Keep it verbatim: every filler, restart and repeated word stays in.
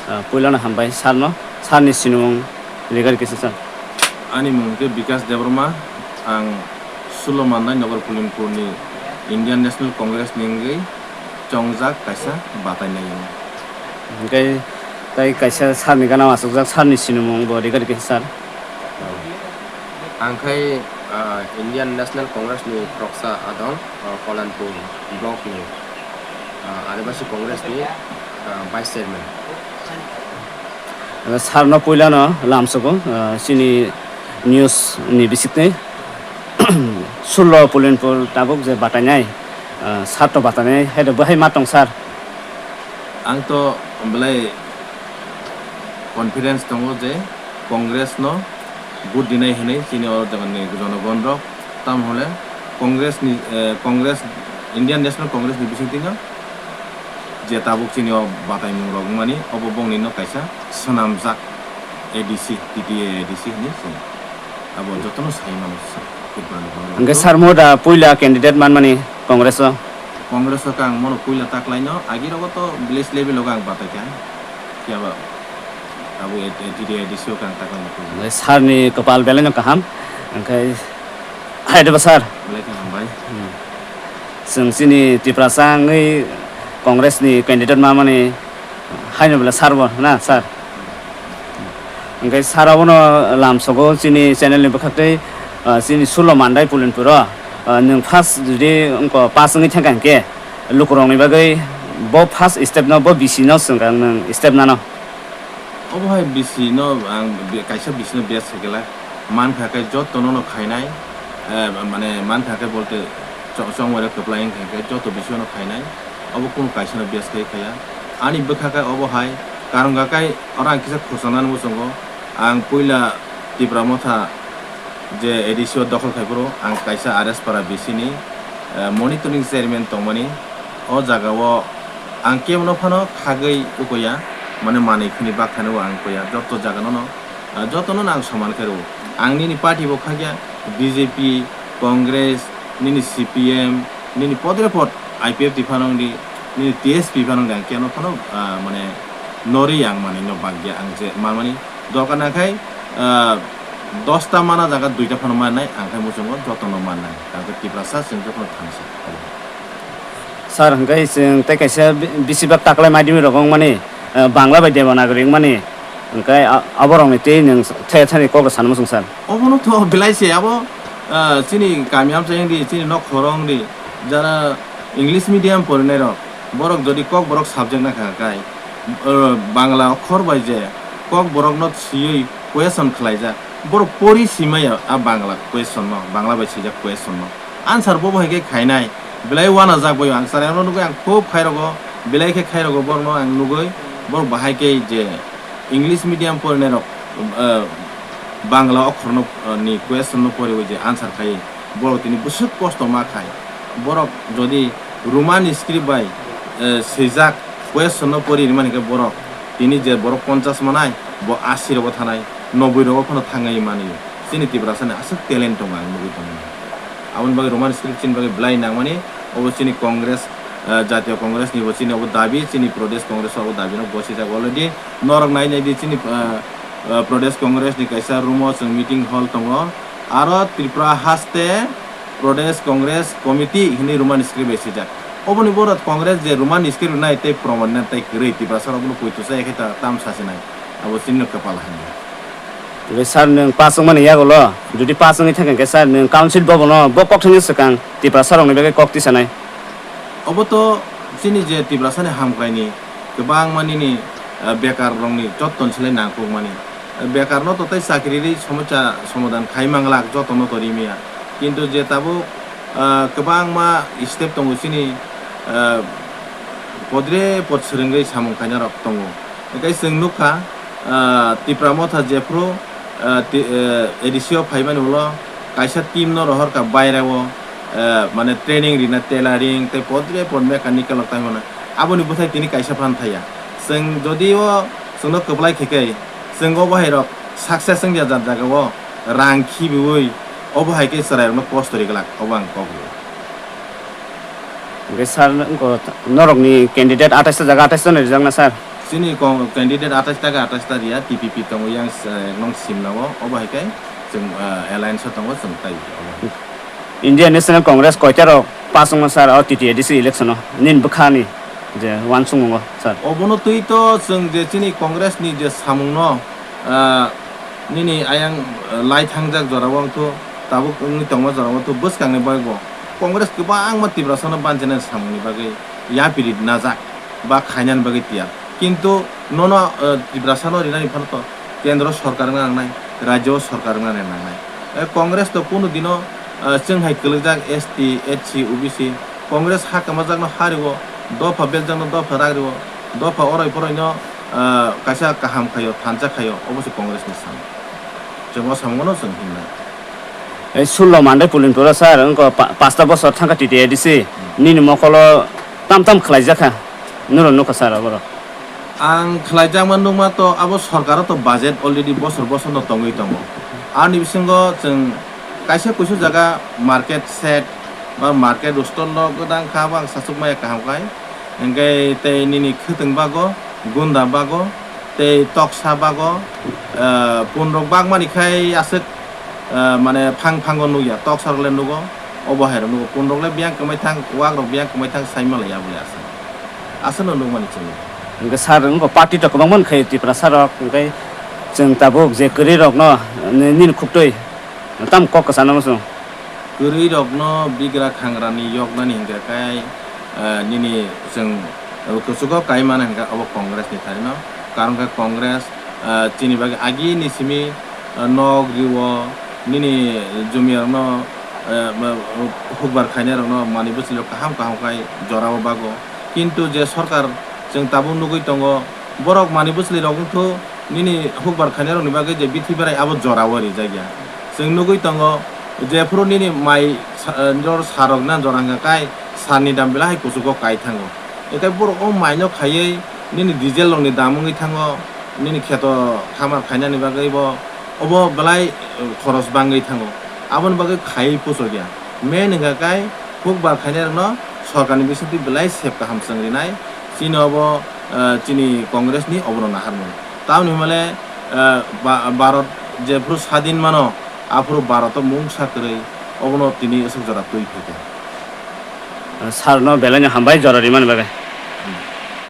Ah, puilano hambai sir no, sir ni sinimung rigar kisa sir. Ani mung khe Bikas Debbarma, ang Sulo Mandai Nagar Pulinpur ni Indian National Congress ni wngwi chongjak kaisa batai nai. Hingke tai kaisa sir ni gana asukjak, sir ni sinimung bo rigar kisa sir. Ang khai, ah, Indian National Congress ni khoroksa adong, ah, Kolanpur block ni, ah, Adibasi Congress ni, ah, vice chairman. Sir no puila no lamsogo, ah, chini news ni bisik twi Sulo Pulinpur tabuk je batainai, ah, sir to batainai hai rok bo hai ma tong sir. Ang to belai confidence tongo je Congress no vote dinai hinwi chini o jaga ni jonogon rok, tamo hole Congress ni, eh, Congress, Indian National Congress ni bisingtwi no je tabuk chini o bataimung rok wngmani, obo bongni no kaisa swnamjak A D C, T T A A D C hinwi se abo jotono sai mano Tripura ni borok. Hingke sir mo da puila candidate manmani Congress o? Congress o kang mono puila taklaino, agi rogo to village level o kang batai kha. Phiya ba abo A T D I D C o kang taklaino puila. Sir ni kopal belai no kaham. Hingke hai de ba sir? Belai kaham bai. Hmm. Chwng chini Tiprasa wngwi Congress ni candidate ma mani haino belai sir bo na sir. Hingke sir abono lamsogo chini channel ni bwkhak tei, ah, chini Sulo Mandai Pulinpuro, ah, nwng first jodi wngko pass wngwi thangkha hingke lukurokni bagwi bo first step no, bo bisi no swngkha nwng step nano. Obo hai bisi no ang be-, kaisa bisi no biyas khe glak. Mankha khe joto no no khainai, eh, mane mankha khe bolte cho-, chongmare kwplai wngkha khe joto bisi no khainai. Obo kunu kaisa no biyas khe khaya. Ani bwkha khe obo hai, karon kha khe oro ang kisa khursa nani muchungo. Ang puila Tipra Motha je A D C o dokhol khai phuru ang kaisa R S Para B C ni, eh, monitoring chairman tongmani. O jaga o ang kebo no phano khagwi ukoya, mane manwi khini bakthani o ang ukoya. Joto jaga no no, eh, joto no no ang soman khe rwo. Ang nini party bo khakya B J P, Congress, nini C P M, nini podre pod I P F T phano wngdi, nini T S P phano wngdi, ang kebo no phano, ah, mane norwi ang manwi no bagya ang je mamani. Dokan akhai, ah, dosta mana jaga duita phano mannai, ang khai muchungo jotono mannai. Tangkhe Tiprasa chwng jotono thansa. Sir, hwnkhe chwng tei kaisa bi-, bisibak taklai madhyamik rok wngmani, ah, Bangla bai Devanagari wngmani, hwnkhe a-, aborokni tei nwng the thani kok rw sana muchung sir. Obono to belai se abo, ah, chini kami amchai wngdi, chini nok khoro wngdi, jara English medium porinairok, borok jodi kok borok subject na kha kai, ah, Bangla okhor bai je kok borokno swiwi question khlaijak, borok pori simaya a Bangla question no, Bangla bai swijak question no. Answer bo bo hai khe khainai, belai uanajak bai ang chwrairokno nugwi ang khub khairogo, belai khe khairogo borokno ang nugwi, borok bahai khe je English medium porinairok, ah, Bangla okhorno, ah, ni question no poriwi je answer khai, borok tini bwswk kosto ma khai. Borok jodi Roman script bai, eh, swijak question no pori rimani khe borok tini je borok ponchas manai, bo asi rogo thanai, noboi rogo phano thangwi mani. Chini Tiprasani aswk talent tongo ang nugwi tongo. Aboni bagwi Roman script chini bagwi belai nangmani, obo chini Congress, eh, Jatiyo Congress ni bo chini obo dabi, chini Pradesh Congress o obo dabi no bosijak already. Norok nai nai di chini, eh, eh, Pradesh Congress ni kaisa room o chwng meeting hall tongo. Aro Tripura haste Pradesh Congress Committee hinwi Roman script bai swijak. Oboni borok Congress je Roman script nai tei proman nai tei kwrwi Tiprasa rok bono poito sa ekhe ta tam sasinai. Abo chini no kwpal hamya. Tei sir nwng pass wngmani yagulo, jodi pass wngwi thangkha khe sir nwng council bobono bo kok thani swkang Tiprasa rokni bagwi kok tisanai. Obo to chini je Tiprasani hamkraini kwbangma nini, eh, bekar rokni jotton silai nangkukmani. Eh, bekar no to tei chakri ri somosya somadan khai manglak jotono to rimya. Kintu je tabuk, eh, kwbangma step tongo chini, eh, podre pod swrwngwi samung khainarok tongo. Hwnkhe chwng nukha, ah, Tipra Motha jephru, ah, ti-, eh, A D C o phaimani ulo kaisa team no rohorkha baireo, eh, mane training rina tailoring tei podre pod mechanical rok tangmani. Aboni bwthai tini kaisa phan thaya. Chwng jodi o chwngno kwplai khe khe chwng o bahairok success wngya jat jagao rang khibiui obo hai khe chwrairokno kosto ri glak, obo ang kok rwo. Hwnkhe sir, wngkha norokni candidate atais ta jaga atais jona rijak na sir? Chini kong-, candidate atais ta khe atais ta riya, T P P tongo yang, eh, nong simla o, obo hai khe chwng, eh, alliance o tongo chwng tai obo. Indian National Congress koita rok pass wngma sir o T T A D C election o nini bwkha ni je uansukmung o sir? Obono twi to chwng je chini Congress ni je samung no, ah, nini ayang, ah, lai thangjak jora o wngthu, tabuk wngwi tongma jora o wngthu bwskang ni bagwi bo Congress kwbangma Tiprasa no banchina samung ni bagwi yapiri najak ba khainani bagwi tiyar. Kintu nono, eh, Tiprasa no rinani phano to kendro sorkar wngna nangnai, rajyo sorkar wngna nangnai. Eh, Congress to kunu dino, eh, chwng hai kwlwkjak S T, S C, O B C, Congress ha kwmajakno ha rwo, dopha beljakno dopha rak rwo, dopha oroi poroi no, eh, kaisa kaham khaio, thansa khaio, obo se Congress ni sam. Chwng o samungo no chwng himnai. Ei sullo Mandai Pulinpuro sir, wngkha pa-, pasta bosor thangkha T T A D C, nini mokolo tam tam khlaijak kha, nuro nukha sir aborok. Ang khlaijakma nukma to abo sorkaro to budget already bosor bosor no tongwi tongo. Ani bisingo chwng kaisa kuisu jaga market shed ba market stall no gwdang kha bo ang sachuk maya kaham khai. Hwnkhe tei nini khwtwng bago, gunda bago, tei toksa bago, eh, punrok bagmani khai aswk, eh, mane phang phango nukya, toksa rok le nugo, obo hai rok nugo, punrok le biyang kwmai thang, wak rok biyang kwmai thang sai malaya bole aswk. Aswk no nukmani chwngno. Hwnkhe sir, wngkha party to kwbangma wngkha Tiprasa rok, hwnkhe chwng tabuk je kwrwi rokno nini khuktwi tam kok kwchangno muchung. Kwrwi rokno bigra khangrani yoknani hwnkhe kai, eh, nini chwng kuchugo kai mano hwnkhe obo Congress ni thani no. Karon khe Congress, eh, chini bagwi agi ni simi, eh, nok riwo, nini jumi rokno, eh, hukbar khainai rokno manwi bwswlwi kaham kaham khai jorao bago. Kintu je sorkar chwng tabuk nugwi tongo, borok manwi bwswlwi rok wngthu nini hukbar khainai rokni bagwi je bithi berai abo jorao rijak ya. Chwng nugwi tongo, jephuru nini mai sa-, eh, jor sarok na jora hwnkha kai, sarni dam belai hai kuchugo kai thango. Ekai borok o maino khaiwi nini diesel rokni dam wngwi thango, nini kheto khamar khainani bagwi bo obo belai, eh, khoros bangwi thango. Aboni bagwi khaiwi puchok ya. Main hwnkha kai hukbar khainai rokno sorkarni bisingtwi belai sep kaham chwng rinai. Chini obo, eh, chini Congress ni obono naharmung. Tamoni hwnmale, eh, ba-, Bharat jephuru sadin mano, aphuru Bharat o mungsa kwrwi obono tini aswk jora twi phaikha. Sir no belai no hambai jora rimani bagwi.